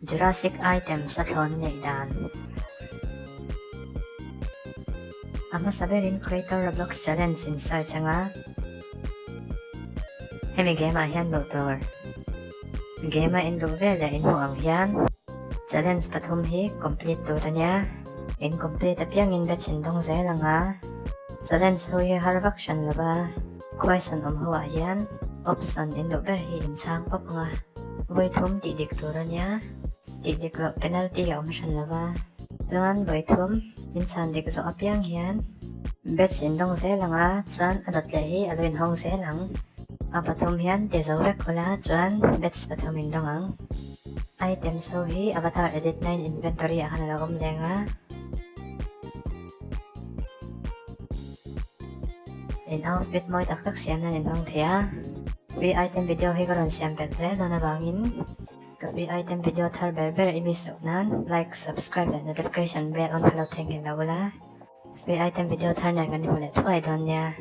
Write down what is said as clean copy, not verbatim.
Jurassic items a thlawn neih dan. A hmasa berin Creator Roblox Challenge in search anga hemi game ah hian luh tur. Game a in luh vel leh in hmuh ang hian challenge pathum hi complete tur ania. In complete apiangin batch in dawng zel anga challenge ho hi har vak hran lova question awm ho ah hian option in luh ber hi in chhang pawp anga vawi thum tih dik tur ania tih dik loh penalty a awm hran lova chuan vawi thum in chhan dik zawh apiang hian batch in dawng zel anga chuan a dawt leh hi a lo inhawng zel ang a pathum hian ti zo vek ula chuan batch pathum in dawng ang. Items ho hi avatar edit na in inventory ah khan a lo awm leng a. In outfit mawi tak tak siam nan in hmang thei a. Free item video hi ka rawn siam belh zel dawn avangin ka free item video thar ber ber i miss loh nan like, subscribe leh notification bell on kha lo theihnghilh lo ula. Free item video thar nen kan inhmu leh thuai dawn nia.